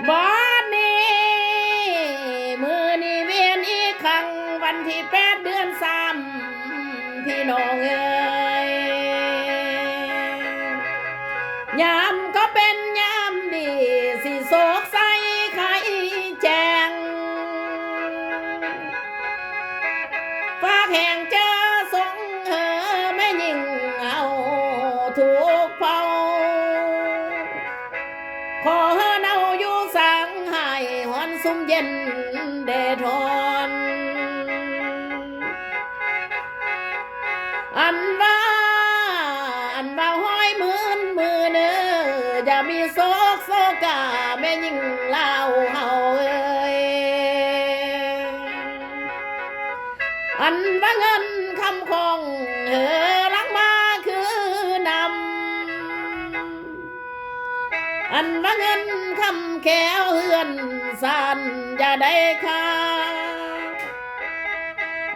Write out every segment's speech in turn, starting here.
ບາດນີ້ ມື້ນີ້ແມ່ນອີກຄັ້ງ ວັນທີແປດ ເດືອນສາມ ພີ່ນ້ອງເອີຍ ຍາມກໍເປັນຍາມດີ ຊິໂຊກໃສໄຂແຈ້ງ ຝາກແຮງເຈີສົ່ງເຮີແມ່ຍິງເຮົາທຸກເຜົ່າ ຂໍເຮີເຮົາຢູ່ສາງຫາຍ ຮ້ອນຊຸ່ມເຢັນແດດຮ້ອນ ອັນວ່າ ອັນວ່າຮ້ອຍໝື່ນໝື່ນເອີ ຢ່າມີໂສກໂສກາ ແມ່ຍິງລາວເຮົາເອີຍ ອັນວ່າເງິນຄຳຂອງເຮີຫຼັ່ງມາຄືນ້ຳ ອັນວ່າເງິນຄຳແກ້ວເຮືອນຊານຢ່າໄດ້ຄ່າ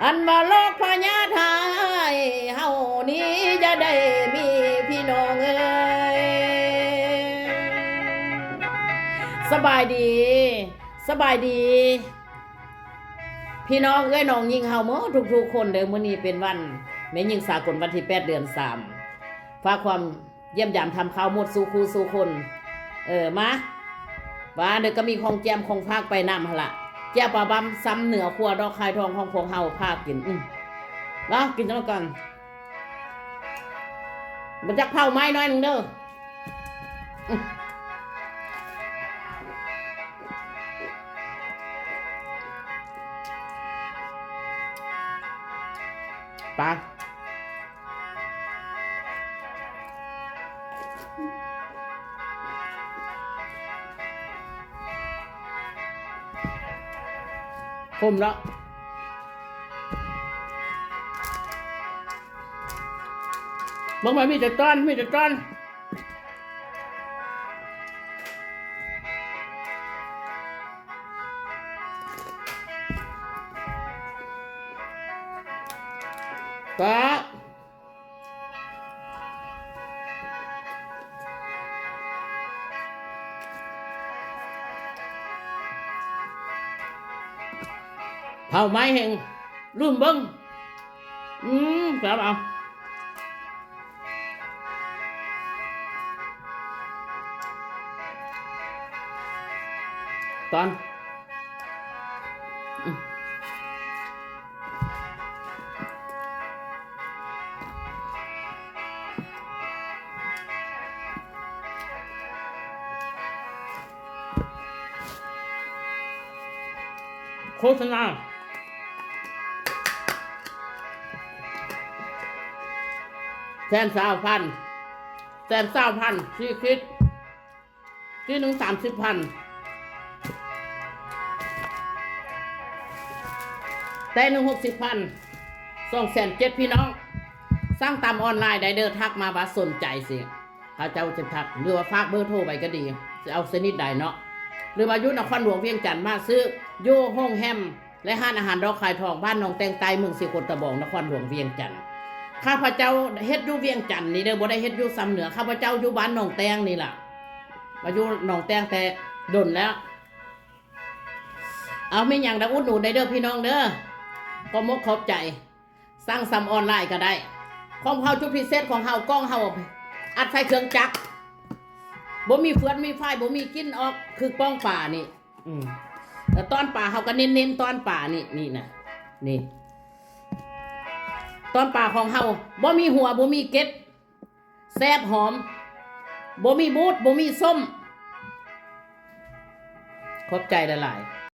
ອັນວ່າໂລກພະຍາດຮ້າຍເຮົານີ້ຢ່າໄດ້ມີ ພີ່ນ້ອງເອີຍ ສະບາຍດີ ສະບາຍດີ ພີ່ນ້ອງເອື້ອຍນ້ອງຍິງເຮົາໝົດທຸກໆຄົນເດີ ມື້ນີ້ເປັນວັນແມ່ຍິງສາກົນ ວັນທີແປດ ເດືອນສາມ ຝາກຄວາມຢ້ຽມຢາມທຳຂ່າວໝົດສູ່ຄູ່ສູ່ຄົນ ເອີ ມາ ວ່າເດີກະມີຂອງແຈມຂອງຝາກໄປນຳຫັ້ນລະ ແຈ່ວປາບຳຊຳເໜືອ ຂົ້ວດອກຄາຍທອງຂອງພວກເຮົາພາກິນ ອື ເນາະ ກິນນຳກັນ ບໍ່ຈັກເຜົາໄມ້ໜ້ອຍໜຶ່ງເດີ ອື ໄປ ຂົມເນາະ ເບິ່ງ ມັນມີແຕ່ຕອນ ມີແຕ່ຕອນ ກະ ເຜົາໄມ້ແຮງ ລືມເບິ່ງ ອືມ ແຊບເອົາ ຕອນ ອືມ ໂຄສະນາ ແສນຊາວພັນ ແສນຊາວພັນ ສີ່ຂີດ ຂີດໜຶ່ງສາມສິບພັນ ແຕ່ໜຶ່ງຫົກສິບພັນ ສອງແສນເຈັດ ພີ່ນ້ອງ ສັ່ງຕາມອອນລາຍໄດ້ເດີ ທັກມາວ່າສົນໃຈຊິ ເຂົາເຈົ້າຈະທັກ ຫຼືວ່າຝາກເບີໂທໄວ້ກໍດີ ຊິເອົາຊະນິດໃດເນາະ ຫຼືວ່າຢູ່ນະຄອນຫຼວງວຽງຈັນ ມາຊື້ຢູ່ໂຮງແຮມ ແລະ ຮ້ານອາຫານດອກຄາຍທອງ ບ້ານໜອງແຕງໃຕ້ ເມືອງສີໂຄດຕະບອງ ນະຄອນຫຼວງວຽງຈັນ. ຂ້າພະເຈົ້າເຮັດຢູ່ວຽງຈັນນີ້ເດີ ບໍ່ໄດ້ເຮັດຢູ່ຊຳເໜືອ. ຂ້າພະເຈົ້າຢູ່ບ້ານໜອງແຕງນີ້ລະ ມາຢູ່ໜອງແຕງແຕ່ດົນແລ້ວ. ເອົາ ມີຫຍັງກະອຸດໜູນໄດ້ເດີພີ່ນ້ອງເດີ ຂອບອົກຂອບໃຈ. ສັ່ງຊຳອອນລາຍກະໄດ້. ຂອງເຮົາຈຸດພິເສດຂອງເຮົາ ກ້ອງເຮົາອັດໃສ່ເຄື່ອງຈັກ ບໍ່ມີເຟືອນມີຝ້າຍ ບໍ່ມີກິ່ນອອກ ຄືປ້ອງປານີ້. ອືມ ແລ້ວຕ້ອນປາເຮົາກໍເນັ້ນໆ ຕ້ອນປານີ້ ນີ້ນະ ນີ້ ຕ້ອນປາຂອງເຮົາ ບໍ່ມີຫົວ ບໍ່ມີເກັດ ແຊບຫອມ ບໍ່ມີບູດ ບໍ່ມີສົ້ມ. ຂອບໃຈຫຼາຍ